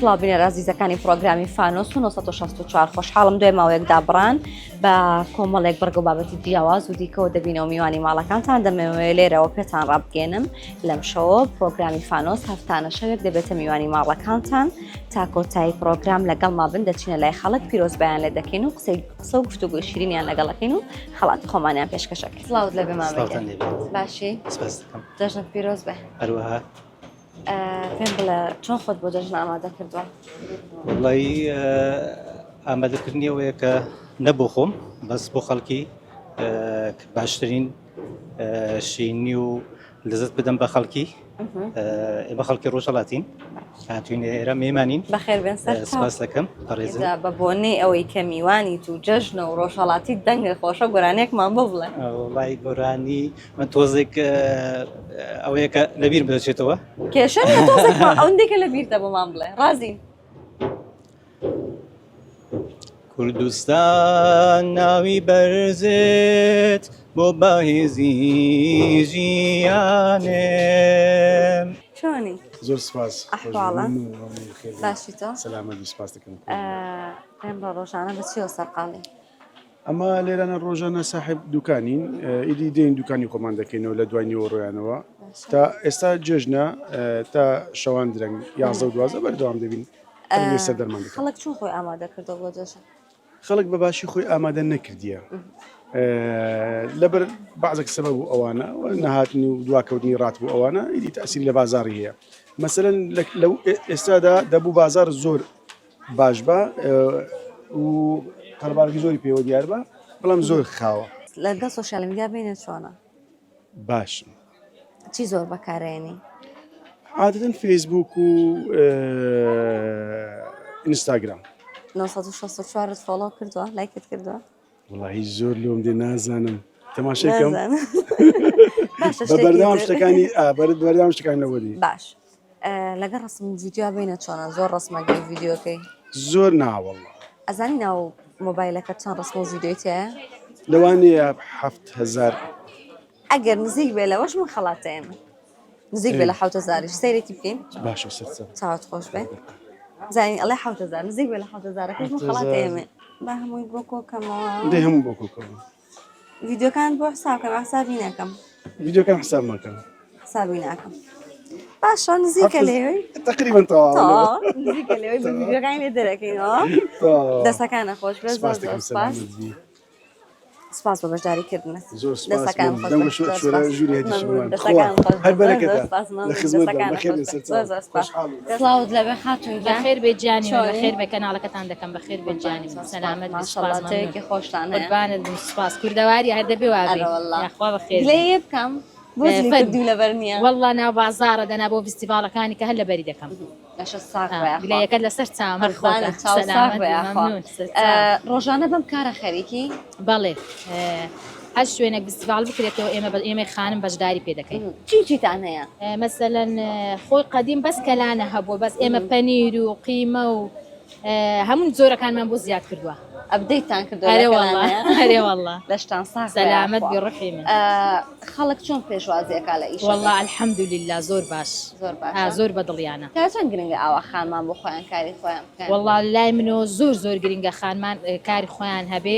سڵاو بینەرە ئازیزەکانی پڕۆگرامی فانۆس و 964 خۆشحاڵم دوای ماوەیەک دابڕان بە کۆمەڵێک بڕگە و بابەتی جیاواز و دیکەوە دەبینەوە میوانی ماڵەکانتان دەمەوێ لێرەوە پێتان ڕابگەێنم لەم شەوە پرۆگرامی فانۆس هەفتانە شەوێک دەبێتە میوانی ماڵەکانتان تا کۆتایی پرۆگرام لەگەڵ ما بن دەچینە لای خەڵک پیرۆزبایان لێ دەکەین و قسەی قسە و گفتوگۆی شیرینیان لەگەڵەکەین و خەڵاتی خۆمانیان پێشکەشەکەین سڵاوت لەبێ مامە باشی جەژنت پیرۆز بێ هەروەها پێم بڵێ چۆن خۆت بۆ جەژن ئامادە کردووە؟ وەڵی ئامادەکردنی ئەوەیە کە نە بۆ خۆم بەس بۆ خەڵکی باشترین شینی و لەزت بدەم بە خەڵکی ئێمە خەڵکی ڕۆژهەڵاتین هاتوین ئێرە مێمانین بەخێر بێن سەر سپاس دەکەم بەڕێزم بە بۆنەی ئەوەی کە میوانی تو جەژنە و ڕۆژهەڵاتی دەنگە خۆشە گۆرانێکمان بۆ بڵێ وڵی گۆرانی من تۆزێک ئەوەیە کە لەبیرم دەچێتەوە. کێشە نیە تۆزێک ئەوەندەی کە لەبیرتە بۆمان بڵێ ڕازین. کوردستان ناوی بەرزت بۆ بەهێزی ژیانێ. چۆنی؟ زۆر سپاس. ئەحواڵە؟ باشی تۆ؟ سەلامەت بی سپاس دەکەم. پێم بڵێ ڕۆژانە بە چیەوە سەرقاڵی؟ ئەمە لێرانە ڕۆژانە ساحب دوکانین ئیدی دێن دوکانی خۆمان دەکەینەوە لە دوای نیوەڕۆیانەوە تا ئێستا جێژنە تا شەوان درەنگ یازدە و دوازدە بەردەوام دەبین سەر دەرمان دەکەن. خەڵک چۆن خۆی ئامادە کردەوە بۆ جەژن؟ خەڵک بە باشی خۆی ئامادە نەکردیە لەبەر بەعزێک سەبەب و ئەوانە نەهاتنی و دواکەوتنی ڕات بوو ئەوانە ئیدی تەسیر لە بازاڕی هەیە مەسەلەن لەو ئێستادا دەبوو بازار زۆر باش بە و قەربارگی زۆری پێوە دیار بە بەڵام زۆر خاوە. لەگەڵ social media بینە چۆنە؟ باشم. چی زۆر بەکارێنی؟ عادەتەن فەیسبوک و ئینستاگرام. 964 follow کردووە لایکت کردووە؟ وەڵاهی زۆر لۆم دێ نازانم تەماشای کەم بە بەردەوام شتەکانی بەردەوام شتەکان لەوە دی باش لەگەڵ ڕسم ڤیدیۆ بینە چۆنە زۆر ڕسمەکەی ڤیدیۆکەی زۆر ناوەڵە ئەزانی ناو مۆبایلەکە چەند ڕسم و ڤیدیۆی تایە لەوانەیە هزار ئەگەر نزیک بێ لەوەش من خەڵاتە ئێمە نزیک بێ لە حوتەزاریش سەیرێکی بکەین باشە سەر چاوت خۆش بێ زانین ئەڵێ حوتەزار نزیک بێ لە حوتەزارەکەش من خەڵاتە ئێمە با هەمووی بۆ کۆکەمەوە دەی هەموو بۆ کۆکەوە ڤیدیۆکان بۆ حساب کەم حسابی ناکەم ڤیدیۆکان حساب مەکەم حسابی ناکەم باشە نزیکە لێوەی تقریبا تەواو نزیکە لێوەی بە ڤیدیۆکانی لێ دەرەکەینەوە دەستەکانە خۆش بێ زۆر زۆر سپاس سپاس بۆ بەشداری کردنت. زۆر سپاس دەنگ شۆرا ژووری هەدیشی بۆمان. خوا هەر بەرەکەتە لە خزمەتدام بەخێر بێن سەرچاوم. خۆشحاڵ بووم. سڵاوت لەبێ خاتوون گیان. بەخێر بێ گیانی من چۆنی؟ بەخێر بێ کەناڵەکەتان دەکەم بەخێر بێ گیانی من سەلامەت بی سوپاس ماشەڵڵا مەمنون جەوێکی خۆشتان هەیە. قوربانت بم سوپاس کوردەواری هەر دەبێ وابێ ئەرەوەڵڵا. یاخوا بەخێر بێی. گلەییە بکەم بۆ جلی فەرموو. کوردیم لەبەر نییە؟ وەڵڵا ناو بازاڕە دەنا بۆ ڤیستیڤاڵەکانی کە هەر لەبەری دەکەم. لەشت ساغ بێ یاخوا. گلەیەکەت لەسەر چاوم هەر قوربانت خۆتە چاو ساغ سەلامەت بێ بی یاخوا. مەمنون سەرچاو. ڕۆژانە بەم کارە خەریکی؟ بەڵێ هەر شوێنێک ڤیستیڤاڵ بکرێتەوە ئێمە بە ئێمەی خانم بەشداری پێ دەکەین. چی چیتان هەیە؟ مەسەلەن خۆی قەدیم بەس کەلانە هەبووە بەس ئێمە پەنیر و قیمە و هەموو جۆرەکانمان بۆ زیاد کردووە. update تان کردووە ئەرێ وەڵا ئەرێ وەڵا لەشتان ساغ سەلامەت بی ڕوحی من. خەڵک چۆن پێشوازی ئەکا لە ئیشەکەت؟ وەڵا الحمدللە زۆر باش زۆر باشە زۆر بەدڵیانە. تا چەند گرنگە ئاوا خانمان بۆ خۆیان کاری خۆیان بکەن؟ وەڵا لای منەوە زۆر زۆر گرنگە خانمان کاری خۆیان هەبێ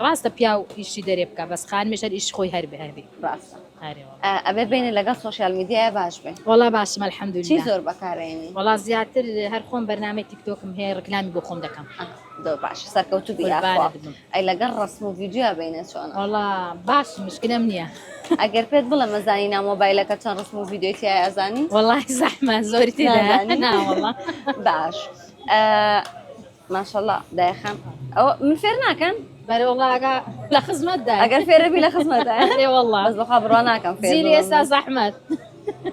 ڕاستە پیاو ئیشی دەرێ بکا بەس خانمیش هەر ئیشی خۆی هەر بێ هەبێ. ڕاستە ئەرێ وەڵا. ئەبێ بینە لەگەڵ social media یا باش بێ. وەڵا باشم الحمدللە. چی زۆر بەکارێنی؟ وەڵا زیاتر هەر خۆم بەرنامەی تیکتۆکم هەیە ڕکلامی بۆ خۆم دەکەم. زۆر باشە سەرکەوتوو بی یاخوا. قوربانت بم. ئەی لەگەڵ ڕەسم و ڤیدیۆیا بینە چۆنە؟ وەڵا باشم مشکلەم نییە. ئەگەر پێت بڵێم ئەزانی ناو مۆبایلەکە چەند ڕسم و ڤیدیۆی تیایە ئەزانی؟ وەڵای زەحمە زۆری تێدایە نازانی؟ نا وەڵا. باش ماشەڵا دایە خان ئەوە من فێر ناکەن؟ بەرێ وەڵا ئەگا لە خزمەتدای. ئەگەر فێرە بی لە خزمەتدای. ئەرێ وەڵا. بەس بەخوا بڕوا ناکەم فێر جیلی ببم. ئێستا زەحمەت.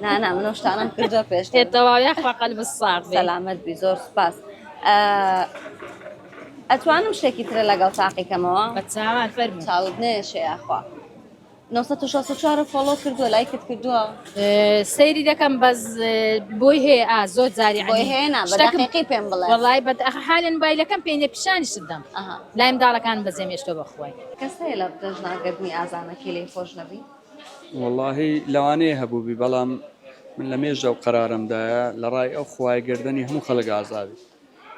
نا نا من ئەو شتانەم کردووە پێشتر. ئێ تەواو یاخوا قەلبت ساغ بێ. سەلامەت بی زۆر سوپاس. ئەتوانم شتێکی ترە لەگەڵ تاقیکەمەوە؟ بە چاوان فەرموو. چاوت نەیەشێ یاخوا. 964 follow کردووە لایکت کردووە؟ سەیری دەکەم بەس بۆی هەیە ئا زۆر جاری بۆی هەیە نا بە دەقیقی پێم بڵێ. وەڵای بە حالێن مۆبایلەکەم پێ نیە پیشانیشت دەم لای منداڵەکانم بەجێ مێشتۆ بەخوای. کەس هەیە لە جەژنا گەردنی ئازانەکەی لێی خۆش نەبی؟ وەڵاهی لەوانەیە هەبووبی بەڵام. من لە مێژە و قەرارم دایە لە ڕای ئەو خوای گەردەنی هەموو خەڵک ئازابی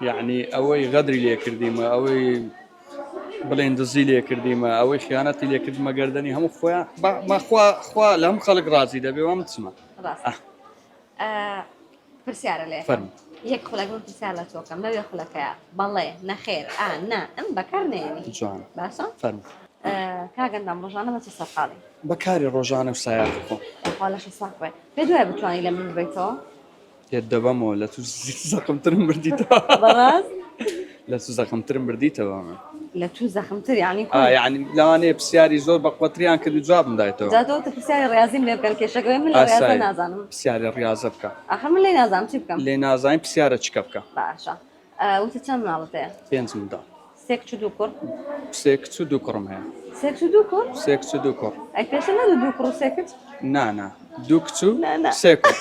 یعنی ئەوەی غەدری لێ کردیمە ئەوەی بڵێن دزی لێ کردیمە ئەوەی خیانەتی لێ کردمە گەردەنی هەموو خۆیان ماخوا خوا لە هەموو خەڵک ڕازی دەبێ وام چمە پرسیارە لێ فەرموو. یەک خولەک من پرسیار لە تۆکەم لەوێ خولەکەیە بەڵێ نەخێر ئا نا ئەم بەکار نێنی جوان باشە فەرموو کاک ئەندام ڕۆژانە بە چ سەرقاڵی؟ بە کاری ڕۆژانە و سایەقی خۆم. خوا لەشت ساغ بێ. پێت وایە بتوانی لە من ببەیتەوە؟ پێت دەبەمەوە لە تو زەقمترم بردیتەوە. بەڕاست؟ لە تو زەقمترم بردیتەوە من. لە تو زەخمتر یعنی ئا یعنی لەوانەیە پرسیاری زۆر بەقوەتریان کرد و جوابم دایتەوە. جا تۆ پرسیاری ڕیازیم لێ بکەن کێشەکەوەی من لە ڕیازە ئاسایی نازانم. پرسیاری ڕیازە بکە. ئاخر من لێی نازانم چی بکەم؟ لێ نازانی پرسیارە چکە بکە. باشە وتت چەند مناڵت هەیە؟ پێنج منداڵ. سێ کچ و دوو کوڕ؟ سێ کچ و دوو کوڕم هەیە. سێ کچ و دوو کوڕ؟ سێ کچ و دوو کوڕ. ئەی پێشتر نەبوو دوو کوڕ و سێ کچ؟ نا نا دوو کچ و نا نا. سێ کوڕ.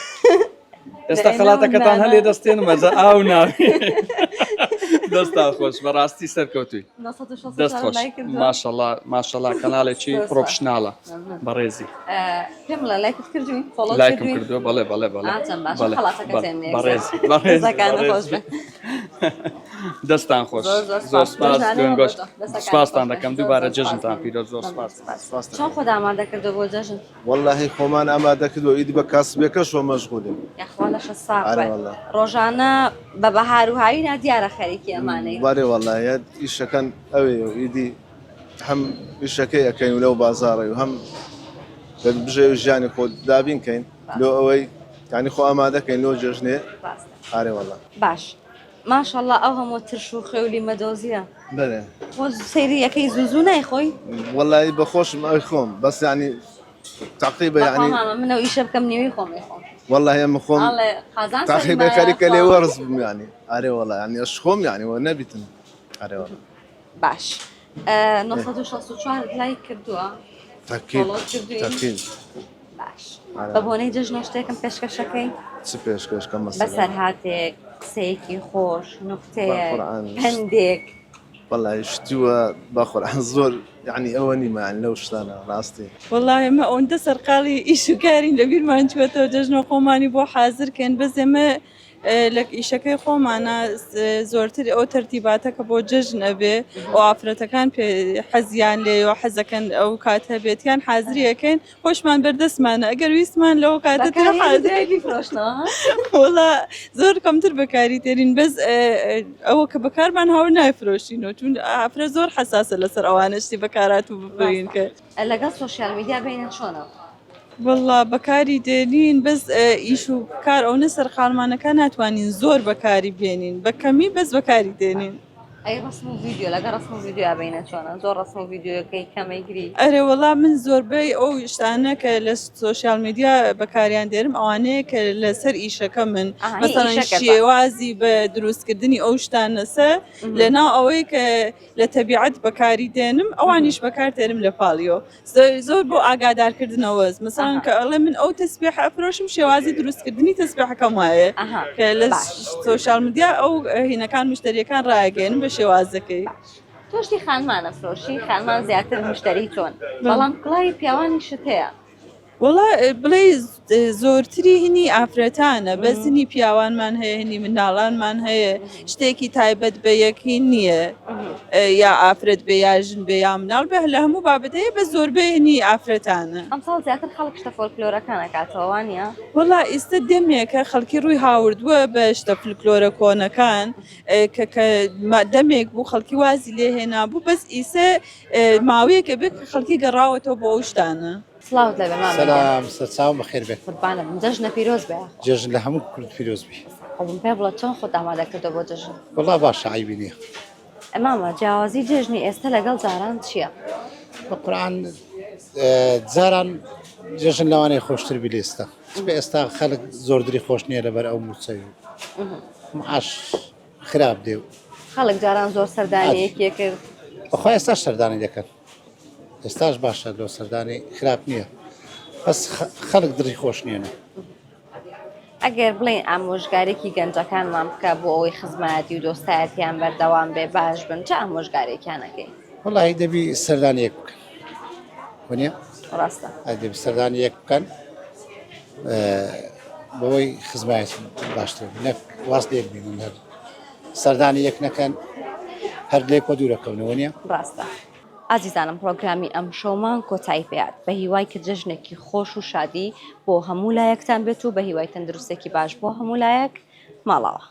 ئێستا دەی خەڵاتەکەتان نا هەلێ نا. دەستێنمە جا ئاو ناوی. دەستان خۆش بەڕاستی سەرکەوتووی. 964 دەست خۆش لایک کردووە. ماشەڵا ماشەڵا کەناڵێکی زۆر سوپاس. پرۆفشناڵە مەمنون. بەڕێزی. پێم بڵێ لایکت کردووی؟ follow ت لایکم کردووی؟ کردووە بەڵێ بەڵێ بەڵێ ئا چەند باشە بەڵێ خەڵاتەکەت بەڵێ هێنم یەکسەر. بەڕێزی بەڕێزی دەستەکانت خۆش بەڕێزی. بێ. دەستان خۆش زۆر زۆر زۆر سپاس. سپاس جەژنانە خوێن گۆش بۆ تۆ. دەستەکانت سپاستان خۆش بێ. دەکەم زۆر دووبارە زۆر سپاس. جەژنتان مەمنون. پیرۆز زۆر مەمنون. سپاس سپاس. سپاس چۆن خۆت ئامادە کردووە بۆ جەژن؟ وەڵاهی خۆمان ئامادە کردووە ئیدی بە کاسبیەکەشەوە مەشغولین. یاخوا لەشت ساغ ئەرێ بێ. وەڵا. ڕۆژانە بە بەهار و هاوینا دیارە خەریکی ئەمانەی. بەرێ وەڵا یە ئیشەکان ئەوێ و ئیدی هەم ئیشەکەی ئەکەین و لەو بازاڕەی و هەم بژێوی ژیانی خۆ دابین کەین لۆ ئەوەی یانی خۆ ئامادە کەین لۆ جەژنێ. ڕاستە. ئارێ وەڵا. باش ماشاءاللە ئەو هەموو ترش و خوێ و لیمەدۆزیە. بەرێ. خۆ سەیری ئەکەی زوو زوو نایخۆی؟ وەڵایی بەخۆشم ئەیخۆم بەس یانی تەقریبا بەخوا یانی. مامە من ئەو ئیشە بکەم نیوەی خۆم ئەیخۆم. وەڵاهی ئەمن خۆم ئەڵێ قازان تەقریبا سەرمایە خەریکە لێ خوا. وەرز بم یانی ئەرێ وەڵا یانی ئەشخۆم یانی وە نەبیتن ئەرێ وەڵا. باش 964 لایک کردووە تەکید follow ت کردووی تەکید باش ئەرێ بە بۆنەی جەژنەوە شتێکم پێشکەشەکەی چ پێشکەش کەم مەسەلەن بەسەرهاتێک قسەیەکی خۆش بە نوکتەیەک قورعان پەندێک وەڵای شتووە بە قورعان زۆر یعنی ئەوە نیمە یعنی لەو شتانە ڕاستی. وەڵا ئێمە ئەوەندە سەرقاڵی ئیش و کارین لە بیرمان چووەتەوە جەژنە خۆمانی بۆ حازر کەین بەس ئێمە لە ئیشەکەی خۆمانە زۆرتر ئەو تەرتیباتە کە بۆ جەژن ئەبێ و ئافرەتەکان پێ حەزیان لێ و حەزەکەن ئەو کات هەبێت یان حازریەکەین خۆشمان بەردەستمانە ئەگەر ویستمان لەو کاتە تر بەکاری حازر دوای بیفرۆشنەوە وەڵا زۆر کەمتر بەکاری تێرین بەس ئەوە کە بەکارمان هاور نایفرۆشینەوە چون ئافرەت زۆر حەساسە لەسەر ئەوانە شتی بەکارات و ببرین ڕاستە کە لەگەڵ social media بینە چۆنە؟ وەڵا بەکاری دێنین بەس ئیش و کار ئەونە سەرقاڵمانەکە ناتوانین زۆر بەکاری بێنین بە کەمی بەس بەکاری دێنین. ئەی ڕسم و ڤیدیۆ لەگە ڕسم و ڤیدیۆ بینە چۆنە زۆر ڕسم و ڤیدیۆەکەی کەمەی گری ئەرێ وەڵا من زۆربەی ئەو شتانە کە لە social media بەکاریان دێنم ئەوانەیە کە لەسەر ئیشەکە من ئاها، هی مەسەڵەن ئیشەکەتە. شێوازی بە دروستکردنی ئەو شتانەسە لەناو ئەوەی کە لە تەبیعەت بەکاری دێنم ئەوانیش بەکار دێنم لە پاڵیەوە زۆر بۆ ئاگادارکردنەوەز مەسەڵەن کە ئەڵێ من ئەو تەسبیح ئەفرۆشم شێوازی دروستکردنی تەسبیحەکەم وایە کە لە social media ئەو هینەکان مشتریەکان ڕایگەێنم بە شێوازەکەی. تۆشتی خانمانە فرۆشی خانمان زیاتر مشتری تۆن بەڵام کڵاوی پیاوانیشت هەیە. وەڵا بڵێی زۆرتری هینی ئافرەتانە بەس هینی پیاوانمان هەیە هینی منداڵانمان هەیە شتێکی تایبەت بە یەک هین نییە یا ئافرەت بێ یا ژن بێ یا مناڵ بێ لە هەموو بابەت هەیە بە زۆربەی هینی ئافرەتانە. ئەمساڵ زیاتر خەڵک شتە فۆلکلۆرەکان ئەکاتەوە وانیە؟ وەڵا ئیستە دەمێکە خەڵکی ڕووی هاوردووە بە شتە فلکلۆرە کۆنەکان کە کە دەمێک بوو خەڵکی وازی لێ هێنابوو بەس ئیسە ماوەیەکە بێ کە خەڵکی گەڕاوەتەوە بۆ ئەو شتانە. سڵاوت لێبێ مامە گیان. سەلام سەرچاوم بەخێر بێن. قوربانت بم جەژنە پیرۆز بێ یاخوا. جەژن لە هەموو کورد پیرۆز بی. قوبم پێ بڵێ چۆن خۆت ئامادە کردوە بۆ جەژن؟ وەڵا باشە عەیبی نیە. مامە جیاوازی جەژنی ئێستە لەگەڵ جاران چیە؟ بە قورعان جاران جەژن لەوانەیە خۆشتر بی لە ئێستا چونکە ئێستا خەلک زۆر دری خۆش نیە لەبەر ئەو موچەی و معاش خراپ دێ و خەڵک جاران زۆر سەردانی یەکی کرد. بەخوا ئێستاش سەردانی دەکەن. ئێستاش باشە لۆ سەردانی خراپ نییە بەس خەڵک دڵی خۆش نییە. ئەگەر بڵێین ئامۆژگارێکی گەنجەکانمان بکە بۆ ئەوەی خزمایەتی و دۆستایەتیان بەردەوام بێ باش بن چ ئامۆژگارێکیان ئەکەی؟ وەڵاهی دەبی سەردانی یەک بکەن وەنیە؟ ڕاستە. دەبی سەردانی یەک بکەن. بەوەی خزمایەتی باشتر نەک واز لێک بینن هەر سەردانی یەک نەکەن هەر لێک وە دوورەکەونەوە نیە؟ ڕاستە ئازیزانم پڕۆگرامی ئەمشەومان کۆتایی پێهات بە هیوای کە جەژنێکی خۆش و شادی بۆ هەموو لایەکتان بێت و بە هیوای تەندروستێکی باش بۆ هەموو لایەک ماڵاوا.